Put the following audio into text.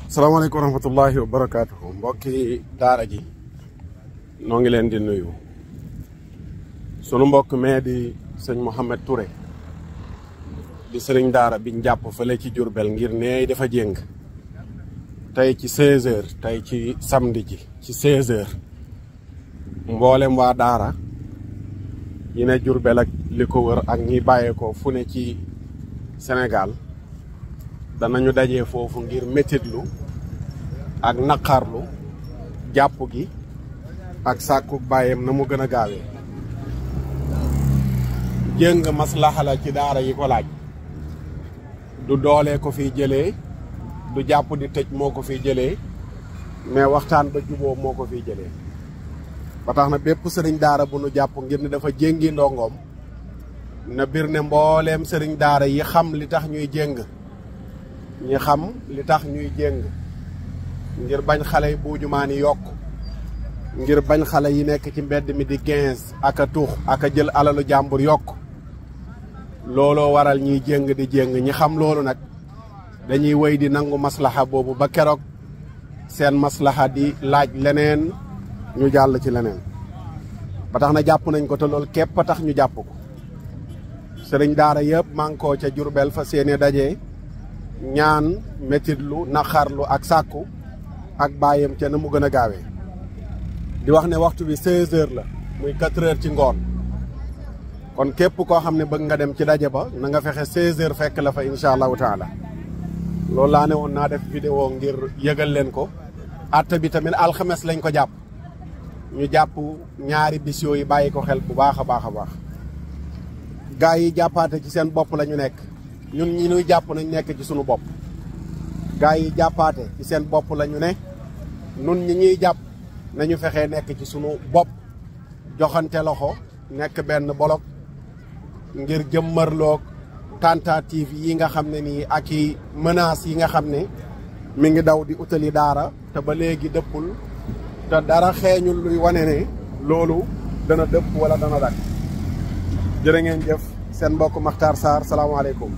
salaamaaleykum wa rahmatullahi wa barakaatuhu mbokki daara ji noo ngi leen di nuyu sunu mbokk mee di sëñ Mouhamed Touré di sëriñ daara biñ jàpp fële ci Jurbel ngir neey dafa jéng tey ci 16h tey ci samedi ji ci 16h mboolem waa daara yi ne Jurbel ak li ko wër ak ñi bàyyeekoo fu ne ci Sénégal danañu dajee foofu ngir métitlu ak naqarlu jàpp gi ak sàkku bàyyam na mu gën a gaawee jéng maslaxa la ci daara yi ko laaj du doole ko fiy jëlee du jàpp di tëj moo ko fiy jëlee mais waxtaan ba juboo moo ko fiy jëlee ba tax na bépp sëriñ daara bu nu jàpp ngir ne dafa jéngi ndongoom na bir ne mbooleem sëriñ daara yi xam li tax ñuy jéng ñi xam li tax ñuy jéng ngir bañ xale yi buujumaan yi yokk ngir bañ xale yi nekk ci mbedd mi di 15 ak a tuux ak a jël alalu jàmbur yokk looloo waral ñuy jéng di jéng ñi xam loolu nag dañuy wéy di nangu maslaxa boobu ba keroog seen maslaxa di laaj leneen ñu jàll ci leneen ba tax na jàpp nañ ko te loolu képp a tax ñu jàpp ko sëriñ daara yëpp mànkoo ca Jurbel fa seeni daje ñaan métitlu naqarlu ak sàkku ak bàyyam ca na mu gën a gaawee di wax ne waxtu bi 16h la muy 4h ci ngoon kon képp koo xam ne bëgg nga dem ci daje ba na nga fexe 16h fekk la fa incha allahu taala loolu laa ne woon naa def vidéo ngir yëgal leen ko atte bi tamit alxames lañ ko jàpp ñu jàpp ñaari bis yooyu bàyyi ko xel bu baax a baax a baax gaa yi jàppaate ci seen bopp la ñu nekk ñun ñi ñuy jàpp nañ nekk ci sunu bopp gaa yi jàppaate ci seen bopp la ñu ne nun ñi ñuy jàpp nañu fexee nekk ci sunu bopp joxante loxo nekk benn bolok ngir jëmmarloog tentative yi nga xam ne nii ak i menaces yi nga xam ne mi ngi daw di utali daara te ba léegi dëppul te dara xeeñul luy wane ne loolu dana dëpp wala dana dakk jërë ngeen jëf seen mbokk Makhtar Sarr salaamaaleykum